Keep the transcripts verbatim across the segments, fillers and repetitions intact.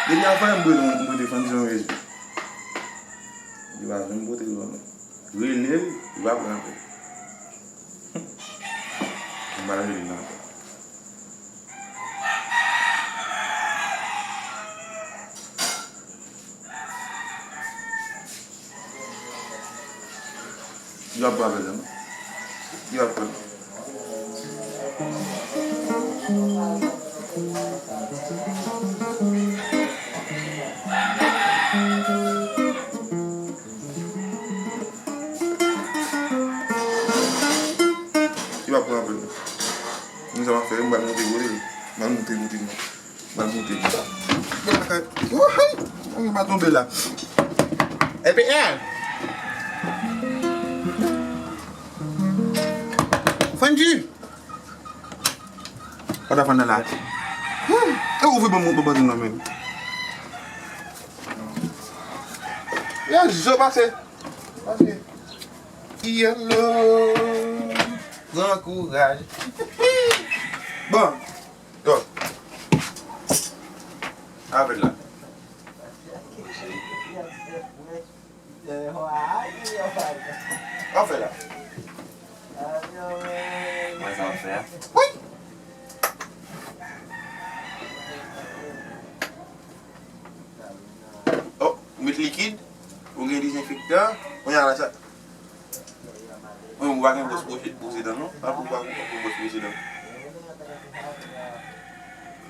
Depi avan m pote, m pote Fandy yon rezon. Li pa janm pote l ban mwen. Rele l, li pa pran apèl. M pa rele l ankò. Yo ap pran apèl la, non? Yo ap pran. Yo ap pran apèl la. Mwen sa m ap fè, mwen pral monte kote l. Mwen pral monte kote l. Mwen pral monte. Wouhou! Mwen pa tonbe la. E P R! Fandy! What the fuck la? E ouvri ban mwen, ban mwen nan men. Yo, zo pase. Pase. Yellow. Pran kouraj. Bon. Yo. Avè l la. Sa w fè la? Mwen sa w fè a? Wi! Oh, ou met likid, ou gen dezenfektan, kounye a la sa. Mwen, ou pa gen bwòs bwose, bwose dan, non? Pa pou, pa pou, pa pou bwòs bwose dan.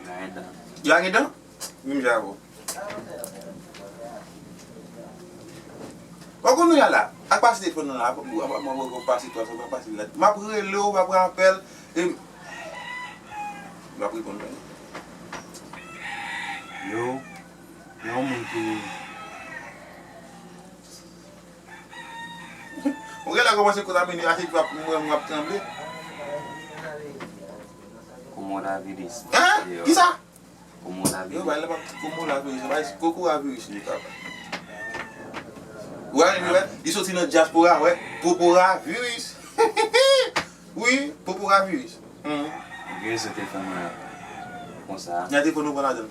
Nan dan. Yo a gen dan? Menm jan avè w. Ou konn nou y a la? Ak pase telefòn nan la, ap, ap, ap, ap pase twa, ap pase lat. M ap rele w, m ap rapèl, e m ap reponn mwen. Yo, yon moun ki Ou genlè kòmanse kontamine, atik w ap, mwen, mwen ap tranble. Komodaviris. Hein? Kisa? Yo, Komodaviris. Bay la pa komodaviris, bay kokoraviris li, papa. Ou wè, li wè, li soti nan dyaspora, wè, poporaviris. Wi, poporaviris. Mhm. Gen se telefòn mwen konsa. Gen telefòn ou pran ladan l.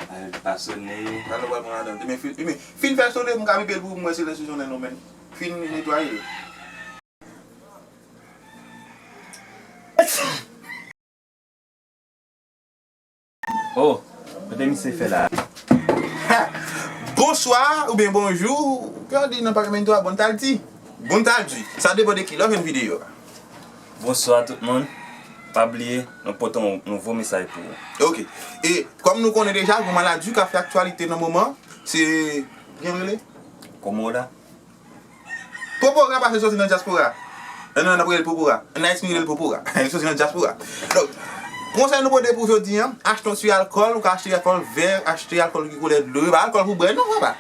Al pa sone. Sa nou pral pran ladan. Demen fin, demen fin fè sone, m ka bipe l pou mwen, se lè sou sonnen non, men. Fin netwaye l. Oh, kote misye fè la? Bonswa oubyen bonjou. Kè w di nan pa menm twa, bon tal di. Bon tal di. Sa depann de ki lè w jwenn videyo a. Bonswa tout moun. Pa bliye, nou pote yon nouvo mesaj pou ou. Ok. E kòm nou konnen deja, yon maladi k ap fè aktyalite nan moman, se, kijan l rele? Komoda. Popora pase soti nan dyaspora. E non, n ap rele l popora. Nan Ayiti, nou rele l popora. Li soti nan dyaspora. Donk, konsèy nou pote pou jodi a, achte yon ti alkòl, ou ka achte alkòl vè, achte alkòl ki koulè dlo, pa alkòl pou bwè, non, papa.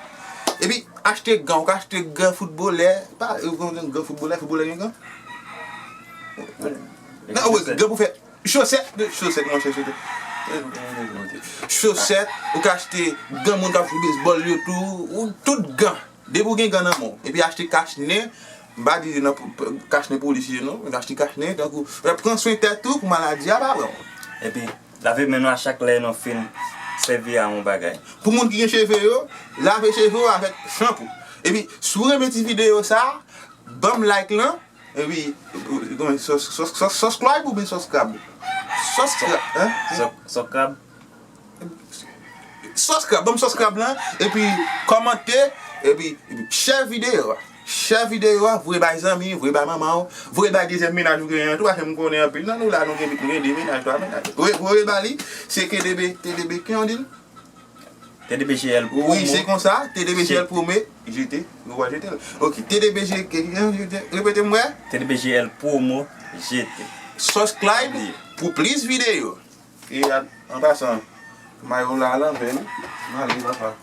Epi, achte gan, ou ka achte gan foutbolè, pa, euh, gan foutbolè, foutbolè gen gan? Non, wi, gan pou fè, chosèt, chosèt, monchè, chosèt. Chosèt, ou ka achte gan moun k ap jwe bezbòl yo tou, ou tout gan. Depi w gen gan nan men w, epi achte kach nen, m pa di nan p-, p-, kach nen polis ye non, men achte kach nen, tankou, pran swen tèt ou pou maladi a pa pran w. Epi, lave men nou a chak lè nou fin sèvi a yon bagay. Pou moun ki gen cheve yo, lave cheve w avèk chanpou. Epi, si w renmen ti videyo sa, ban m like lan, epi, kòman, sus-, sus-, sus-, subscribe oubyen subscribe? Subscribe, hein? Sòs, sòs krab? Sòs krab, ban m sòs krab lan, epi kòmante, epi, epi share videyo a. Share videyo a, voye bay zanmi, voye bay manman w, voye bay dezyèm mennaj ou genyen an tou, paske m konnen anpil nan nou la, nou gen, nou gen de mennaj, twa mennaj. Voye, voye ba li, se T D B, T D B, kijan w di l? T D B G L promo. Wi, se konsa, T D B G L promo, jete, nou va jete l. Ok, T D B G, kijan, repete m wè? T D B G L promo, jete. Subscribe pou plis videyo. E a, an pasan, mayo la alanvè, wi. M ale, papa.